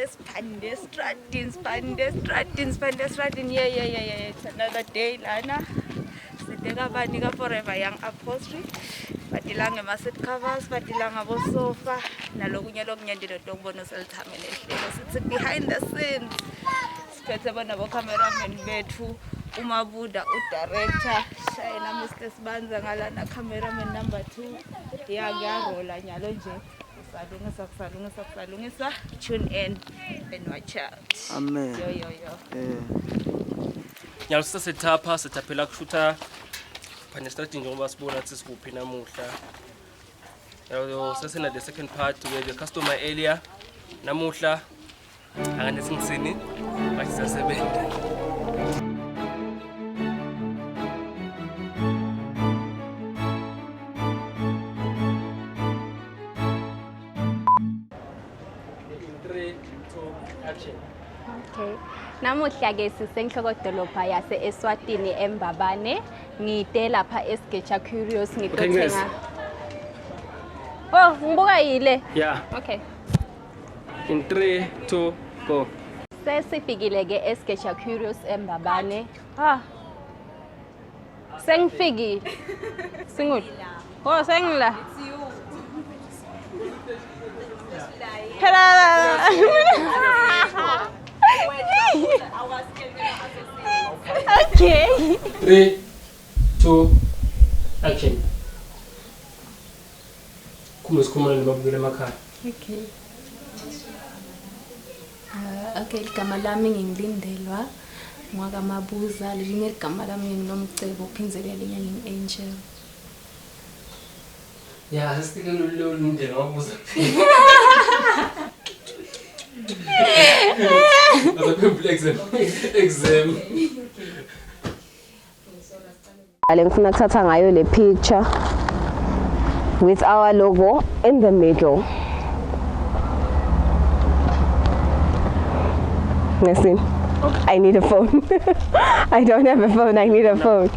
Siphande Stradin, Siphande Stradin, Siphande Stradin. Yeah, yeah, yeah, yeah. It's another day lana. Side kabani ka Forever Young Upholstery. Badila ngema-seat covers, badila ngabosofa nalokunye lokunyenti lotokubona uselithamele ehlelo. Sithi behind the scenes. Siphethe bona bo-cameraman bethu uMabuda udirector shayela Mr Sibanza ngalana cameraman number 2 ya kuyarola nyalo nje kusalungisa kusalungisa kusalungisa tune in and watch out. Amen. Yo yo yo. Eh. Nyalo sisethapha sethaphela kushutha phane strategy njengoba sibona ukuthi sikuphi namuhla. Yalo sesena the second part we the customer earlier namuhla Akane singisini bathi siyasebenza. In 3 2 action. Okay. Namuhla ke sisenhlokodolobha yase Eswatini eMbabane. Ngide lapha eSgeja Curious Okay, ngitothenga. Ngezi. Oh, ngibuka yile. Yeah. Okay. In 3 2 go. Sesifikile ke eSgeja Curious eMbabane. Ah. Sengifikile. Singul. Oh, sengila. Phela. Okay. 3 2 action. Khuluma sikhuluma nababukeli emakhaya. Okay. Okay, igama lami ngingilindelwa ngwakaMabuza, lelinye igama lami nginguNomcebo, phindze lelinye ngingu-Angel. Ya, sesifike kulolu ndlela wabuza. Azaphendula exam. Exam. Le ngifuna kuthatha ngayo le picture with our logo in the middle. Listen, I need a phone. I don't have a phone. I need a phone.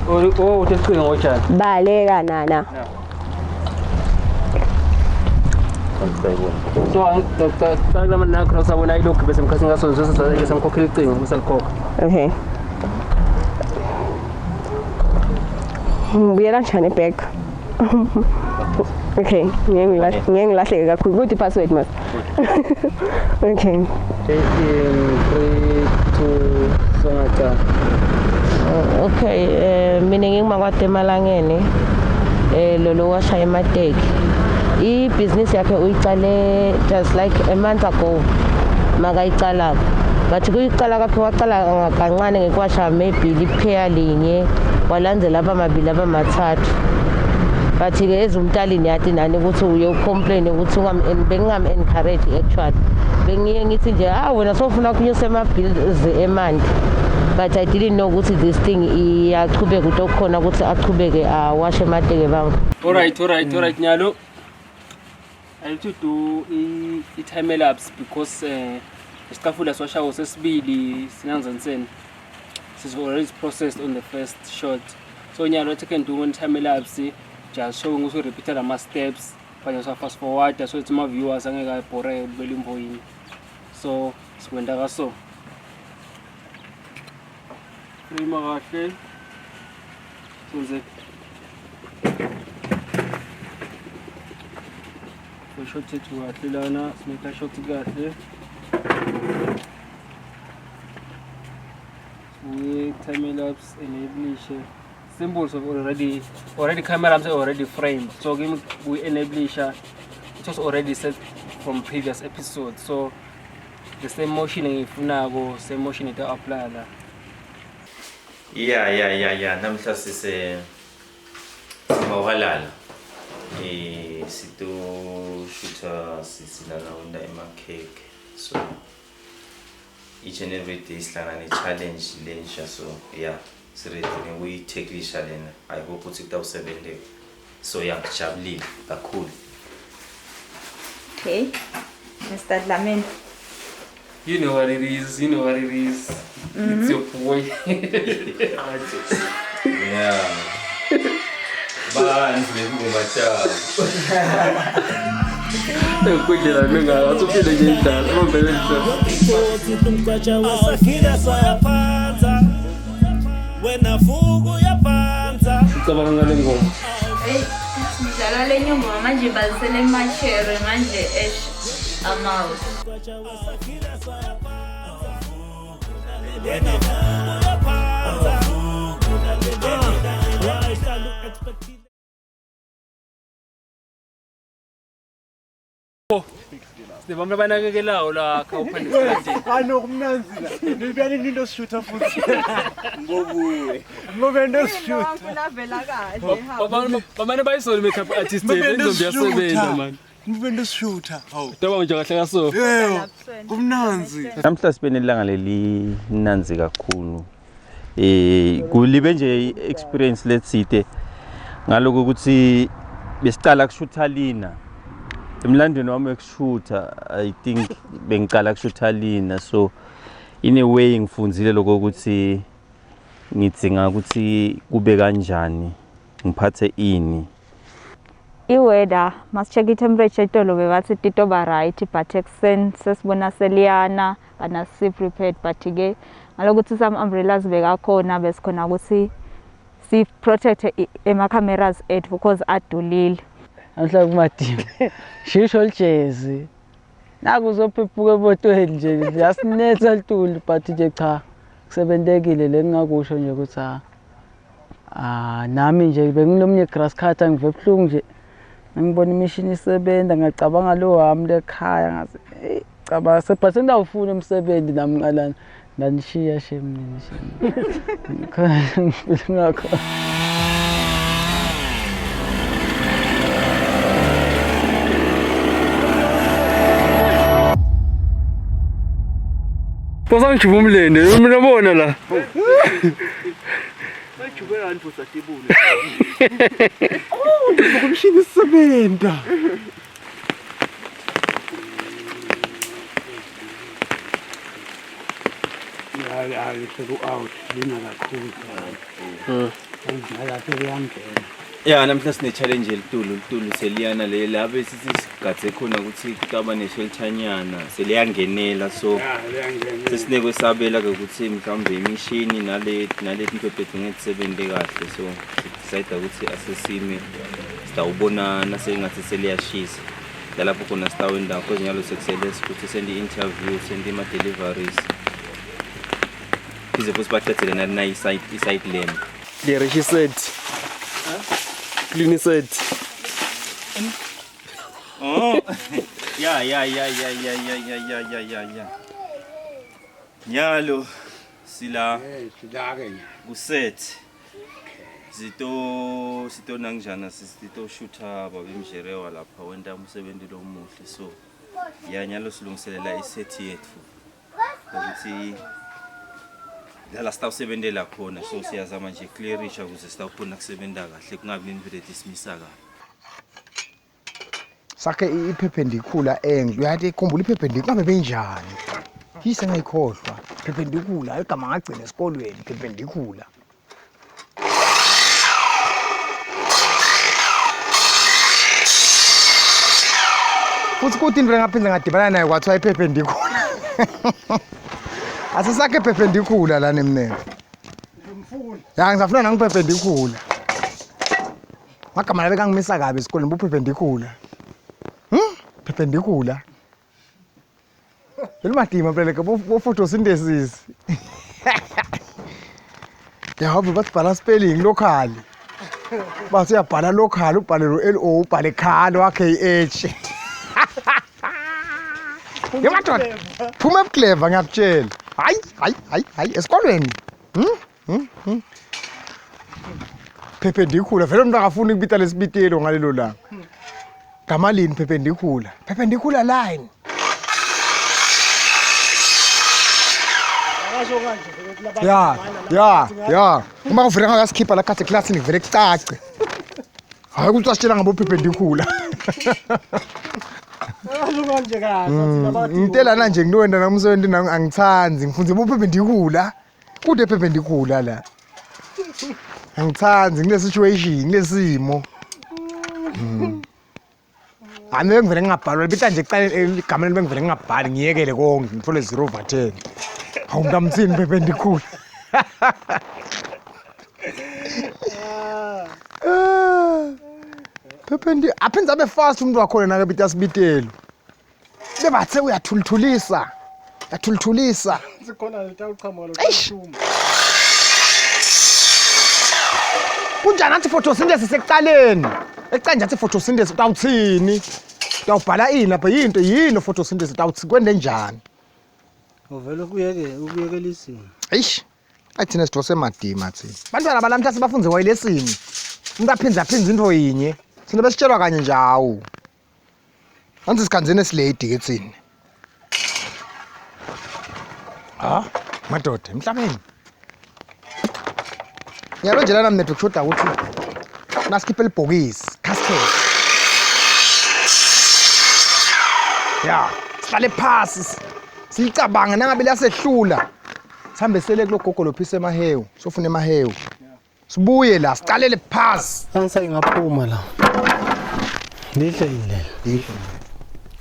Oh, utesicinga ngotshani. Baleka nana. So, Dr. Cala nakho sabona ilokhu bese mkhathi ngaso nje samkhokhela icingo bese likhokha. Okay. Ngibuyela njani back? Okay, ngeke ngilahle ngeke ngilahleke kakhulu. Kuthi password mas. Okay. In 3 2 songaqala. Okay, mina ngingumakwade emalangeni lo washaya emateki. Ibhizinisi yakhe uyicale just like a month ago makayicalako. But kuyicala kwakhe wacala kancane ngekuwasha maybe lipheya linye walandzela abamabili abamathathu. But ke ezumtalini yathi nani ukuthi uye ucomplain ukuthi bengingam-encourage actually. Bengiye ngithi nje ah wena sofuna ukunyusa ema-bills emandi. But I didn't know ukuthi this thing iyachubeka ukuthi okukhona ukuthi achubeke awashe emateke bamba. Alright, alright, alright nyalo. I need to do i time lapse because isicafula siwashawo sesibili sinanzenseni. It's already processed on the first shot. So nyalo what I can do on time lapse just showing ukuthi repeat lama steps kanye sa fast forward so it's my viewers angeke ayibhore ubukela imboyini. So sikwenda kaso. Frame kahle. Sonze. So shot ethu kahle lana, simeka shot kahle. Sibuye time lapse enable symbols of already camera are already framed. So kimi we enable it was already set from previous episode. So the same motion engiyifunako, same motion ito apply la. Yeah. Namhla sise simawalala. Sito shooter sisilana wenda ema cake. So each and every day sihlangana ne challenge lensha, so yeah, siready ngokuyitacklisha lena. I hope ukuthi kutawusebenzeka. So yeah, ngijabulile kakhulu. Okay. Mr. Dlamini. You know what it is, you know what it is. It's your boy. Yeah. Bantu bengoma tabo. Engikudlela mingaka uphile nje indlala ubambele indlala. Wena fuku uyaphanza. Ucabanga ngale ngoma. Hey, ngidlala lenye ingoma manje balisele emashere manje esh I'm out. Sinebantu abanakekelayo la khawuphande estradini. Ano kumnanzi la. Nibiyani into sishutha futhi. Ngobuye. Ngobe into sishutha. Lavela kahle. Bamane bayisole makeup artist intombi yasebenza man. Ngobe into sishutha. Hawu. Toba nje kahle kaso. Yebo. Kumnanzi. Namhla sibe nelanga leli nanzi kakhulu. Kulibe nje experience letsite ngaloko ukuthi besicala kushutha lina. Emlandweni wami wekushutha I think bengicala kushutha lina, so in a way ngifundzile lokho ukuthi ngidzinga ukuthi kube kanjani, ngiphathe ini. I-weather masi-check i-temperature itolo bebathi titoba right, but ekuseni sesibona seliyana kana si-prepared, but-ke ngalokuthi some umbrellas bekakhona besikhona ukuthi si-protect ema-cameras ethu because adulile. Namhla kumadima shisho lijezi naku uzophephuka emotweni nje yasinetha lituli, but nje cha kusebentekile le ngingakusho nje ukuthi ah nami nje benginomnye grass cutter ngive buhlungu nje ngibona imishini isebenza ngacabanga lo wami lekhaya ngathi hey cabanga sebha sengawufuna umsebenzi nami ngalana ndanishiya shem nini shem ngakho. Bosa ngijuba umlende mina bona la. Bajubelani futhi atibule. Oh, kumshini isebenta. Hayi hayi seku out lina kakhulu. Ngala sekuyangena. Ya namhla sine challenge elitulu, litulu seliyana le la besithi sigadze khona ukuthi kutaba neshelthanyana seliyangenela, so sesinekwesabela ke ukuthi mhlawumbe imishini nale nale tinto tethu ngeke tisebente kahle, so decide ukuthi asesime sitawubona nasengathi seliyashisa lalapho khona sitawenda cause nyalo sekusele ukuthi send interview, send ima deliveries phinde futhi baqedele nalina i-site i-site lena. Clear she said. Clean said. Oh. Ya ya ya ya ya ya ya ya ya ya ya. Nyalo sila Sila ke nya. Kuset. Zito sito nangjana sito shooter babemjerewa lapha wenta umsebenzi lomuhle, so ya nyalo silungiselela iset yethu ukuthi la sitawusebentela khona, so siyazama nje clearisha ukuze sitawukhona kusebenta kahle kungabi nento lesimisa kabi. Sakhe iperpendicular angle uyathi khumbula iperpendicular ngabe benjani yise ngayikhohlwa perpendicular igama ngagcina esikolweni perpendicular. Futhi kuthi into engaphinde ngadibana nayo kwathiwa iperpendicular. Asisakhe perpendicular lana emnene. Ya ngisafuna nangiperpendicular. Magama labe kangimisa kabi esikoleni buperpendicular. Perpendicular. Leli phela ke bo photosynthesis. Ya hobe bathi bhala spelling local. Bathi uyabhala local ubhale lo L O ubhale khalo wa K H. Yemadoda phuma ebuclever ngiyakutshela. Hayi hayi hayi hayi esikolweni. Perpendicular vele umuntu akafuni ukubita lesibitelo ngalelo langa. Gama lini perpendicular? Perpendicular line. Ya ya ya uma kuvele ngakasikhipha la khathi eklasini kuvele kucace. Hayi ukuthi wasitshela ngabo perpendicular. Ngitela na nje ngilowenda nomsebenzi nami angithandi ngifunze bo perpendicular. Kude perpendicular la. Angithandi ngile situation kulesimo. Hayi bengivele ngingabhalwa libita nje ekucaleni igama leli bengivele ngingabhali ngiyekele konke ngithole 0 over 10. Hawu mntamthini perpendicular. Perpendi aphindze abe fast umuntu wakhona nakabita sibitelo. Bebathe uyathulithulisa. Uyathulithulisa. Sikhona letawuqhamuka lo Eish. Kunjani athi photosynthesis ekuqaleni? Ekuqaleni nje athi photosynthesis utawuthini? Utawubhala ini lapha yinto yini photosynthesis utawuthi kwende njani? Uvele ukuyeke ukuyekelisini. Eish. Ayi thina sidose madima thina. Bantwana balamhla sibafunze wayilesini. Umuntu aphindze aphindze into yinye. Thina besitshelwa kanye nje hawu. Anzi sikhanzeni esilady ke thina. Ha? Madoda emhlabeni. Ngiyalo nje lana mina kushoda ukuthi nasikhiphe libhokisi, casket. Ya, sihlale phasi silicabange nangabe liyasehlula. Sihambe sele kulogogo lophisa emahewu, sofuna emahewu. Sibuye la sicalele phasi. Ansa ingaphuma la. Lihle indlela. Lihle.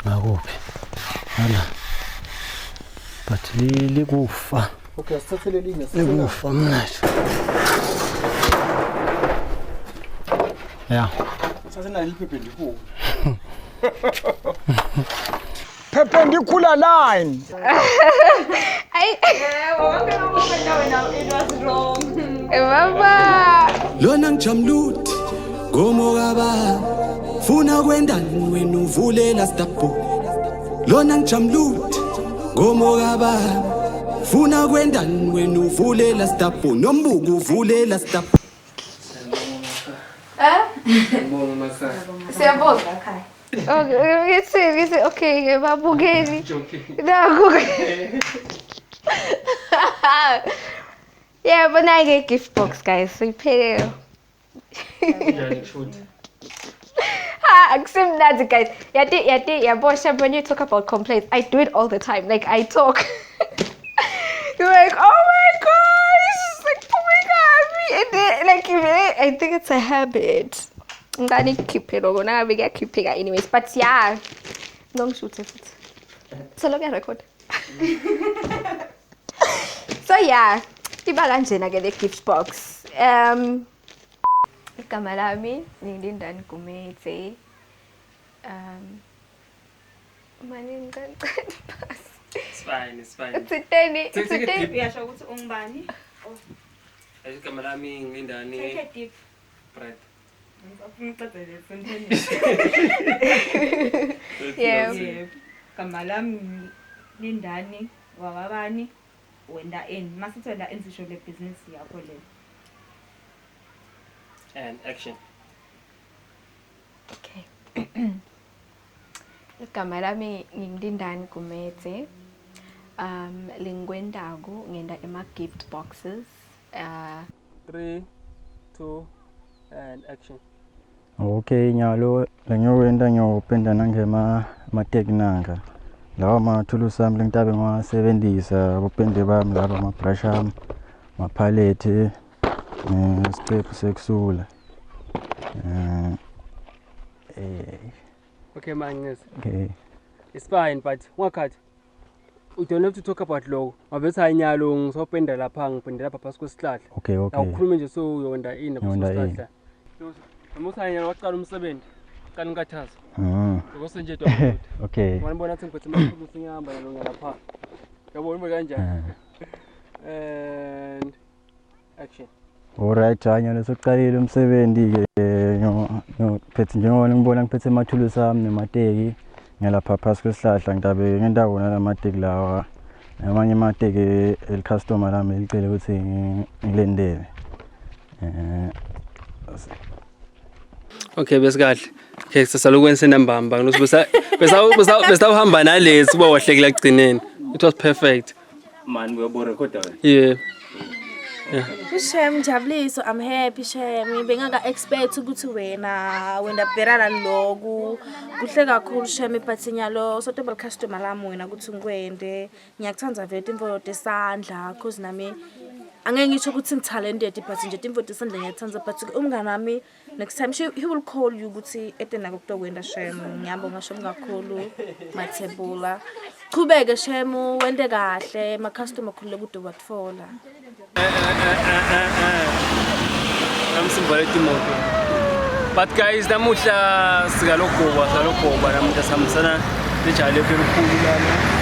Ngakuphi? Hala. But li likufa. Okay, asithathe lelinye. Likufa mnathu. Yeah. Sase nalo iphepha elikhulu. Perpendicular line. Ay. It was wrong. Baba. Lona ngijamluthi ngomo kababa funa kwendani wena uvulela stapho Lona ngijamluthi ngomo kababa funa kwendani wena uvulela stapho nombuku uvulela stapho Eh? Ngibonga makhaya. Siyabonga ekhaya. Okay, ngithi ngithi okay ke babukeli. Nakho. Yeah, but now ke gift box guys. So iphelele. Kunjani kushuthi? Ha, akusimnandi guys. Yati yati yabosha when you talk about complaints, I do it all the time. Like I talk. You're like, oh my gosh, it's like oh my god, and then, like I think it's a habit. Ngani kukhiphe lokho nangabe kuyakhipheka anyways but yeah ngongishuthe futhi solo kuyarekhoda so yeah iba kanjena ke le gift box igama lami ngilindani Gumede mani ngicela phasi It's fine, it's fine. uthinteni Take- take a uthinteni deep- Uyasho ukuthi ungubani? Igama lami ngilindani Take a deep. Bread. Ngifuna uqede le sentence. Yeah. Yebo. Gama lami Lindani wakabani wenda ini. Masithi wenda ini sisho le business yakho le. And action. Okay. Igama lami ngingilindani Gumede. Lengikwentako ngenta ema gift boxes. 3 2 and action. Okay, nyalo lengiyokwenta ngiyopenda nangema amateki nanka. Lawa mathulusi ami lengitabe ngiwasebenzisa bopende bami laba ama-brush ami, maphalethe nesicephu sekusula. Okay man, Okay. It's fine but ungakhathi. You don't have to talk about lokho. Ngabe uthi hayi nyalo ngisopenda lapha ngipende lapha phasi kwesihlahla. Okay, okay. Awukhulume nje so uyonda ini phasi Ngiyonda ini. kwesihlahla. Noma uthi hayi nyalo waqala umsebenzi. Qala inkathazo. Because nje Okay. Wanibona ukuthi ngiphethe amathulusi ngihamba nalo lapha. Yabona ube kanjani? And action. Alright, hayi nyalo sokuqalile umsebenzi ke ngiphethe njengoba ngibona ngiphethe amathulusi ami nemateki ngelapha phasi kwesihlahla ngitabe ngenta wona lamateki lawa namanye amateki elicustomer lami elicele ukuthi ngilendele. Okay besikahle. Okay sasaloku nambamba nginokuthi besa besa besa besawuhamba nalesi kuba wahlekela ekugcineni. It was perfect. Man uyaborekhoda wena. Yeah. Shem Jabuliso, I'm happy Shem. Bengaka expect ukuthi wena wena bherana loku. Kuhle kakhulu Shem but nyalo sotobel customer lami wena ukuthi ngikwende. Ngiyakuthanda vele imvo tesandla cause nami Angeke ngisho ukuthi ngitalented but nje timfo tisandla ngiyathandza, but umngani wami next time he will call you ukuthi ete nako kutokwenda shem. Ngiyabonga shem kakhulu Mathebula. Chubeke shem, wente kahle, ma customer khulule kude watfola. Namsimbale timoto. But guys, namuhla sikalogoba namuhla sihambisana nejali elikhulu lana.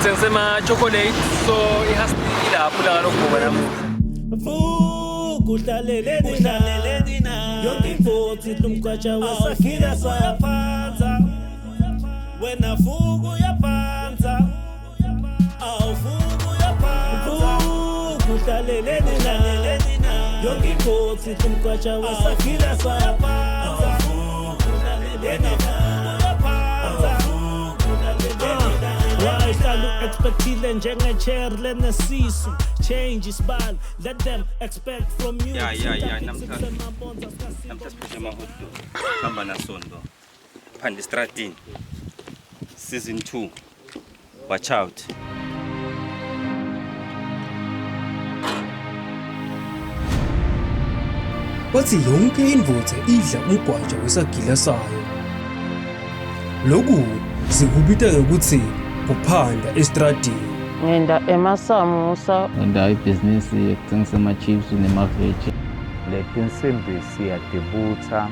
Ithengise ma-chocolate, so ihasile ilapho la kalogoba namuhla. Vuka uhlaleleni na yonke imfuthi lumgwaja wesagila sayaphanza wena vuka uyaphanza awuvuka uyaphanza vuka uhlaleleni na yonke imfuthi lumgwaja wesagila sayaphanza wena vuka uyaphanza. Wayihlala u-expectile njenge-chair lenesisu change isibalo, let them expect from you. Ya, namhla siphethe ama-hot dog, hamba nasondo phanda estradini season 2, watch out. Bathi yonke indvodza idla umgwaja wesagila sayo. Lokhu sikubita ngekuthi kuphanda estradini. Ngenda emasamusa. Ngenda ibhizinisi yokuthengisa ama-chips nemaveji. Letinsimbi siyadibutha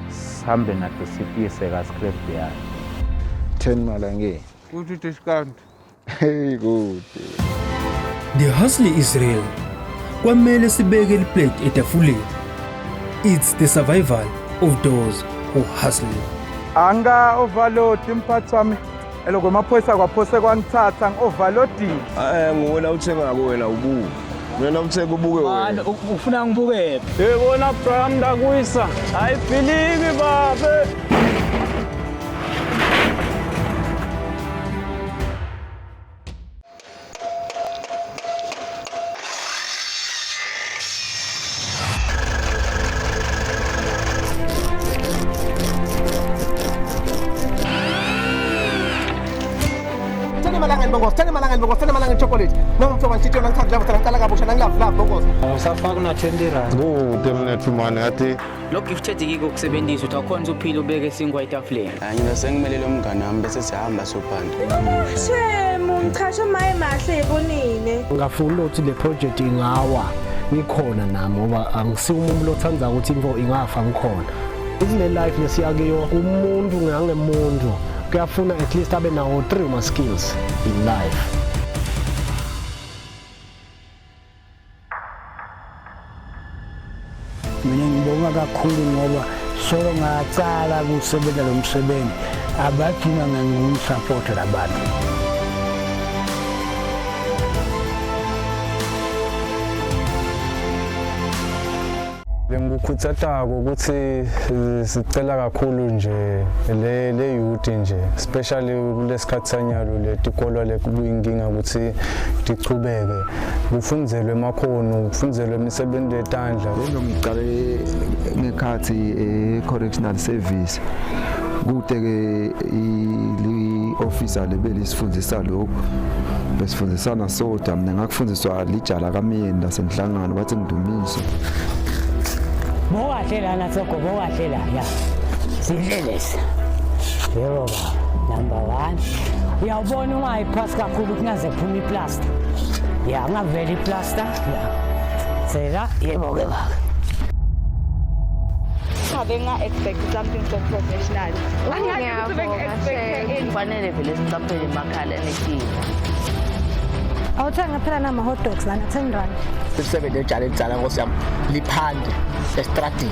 sihambe nato sitiyise ka-scrap yard. 10 malangeni. Kuthi discount. Hey, good. The hustle is real. Kwamele sibeke iplate etafuleni. It's the survival of those who hustle. Anga overload mphathi wami, eloko amaphoyisa kwaphose kwangithatha ngi-overloadile. Nguwena uthengako, wena ubuke, wena uthenga ubuke wena. Ufuna ngibuke? Yebona Brian ndakwisa. Ayibhiliki babe. Thene malangeni bongozi, thene malangeni bongozi, thene malangeni chocolate. Nangumhlobo ngitshitshela nangithanda lavo ngicala kabusha nangilavu lavu bongozi. Usafaka una 20 rand. Kude mnethu mani ngathi. Lo gifted kiko kusebenzisa ukuthi awukhona uphila ubeke isinkwa etafuleni. Hayi, mina sengimelele umngane wami bese siyahamba sophanda. Shem, ngichashe maye mahle ebonile. Ngafuna ukuthi le project ingawa ngikhona nami, ngoba angisiwo umuntu lothanda ukuthi into ingafa ngikhona. Kule life lesiya kuyo, umuntu ngangemuntu kuyafuna at least abe nawo 3 ma skills in life. Mina ngibonga kakhulu ngoba solo ngacala kusebenza lo msebenzi abagcina ngengisapota labantu. Lengikukhutsatako ukuthi sicela kakhulu nje le youth nje, especially kulesikhathi sanyalo letikolwa lekuyinkinga ukuthi tichubeke kufunzelwe emakhono, kufunzelwe imisebenzi yetandla. Lento ngiqale ngekhathi e-correctional service, kude-ke i-officer lebelisifundisa lokhu, besifundisana sodwa. Mina ngakufundiswa lijala kamyeni lasenhlangano, bathi ngidumise. Bokahle lana Tsoko, bokahle la ya. Sidlelesi. Yebo baba, number 1. Uyawubona ungayiphasi kakhulu kungaze kuphume iplaster. Ya, kungaveli iplaster. Ya. Tsela, yebo ke baba. Cha, benga-expect something so professional. Angazi ukuthi bengi-expect ini. Kufanele vele sicaphele emakhala enetiwa. Awuthenga phela nama hot dogs lana 10 rand. Sisebenze ejala elidala nkosi yami, liphande estradini.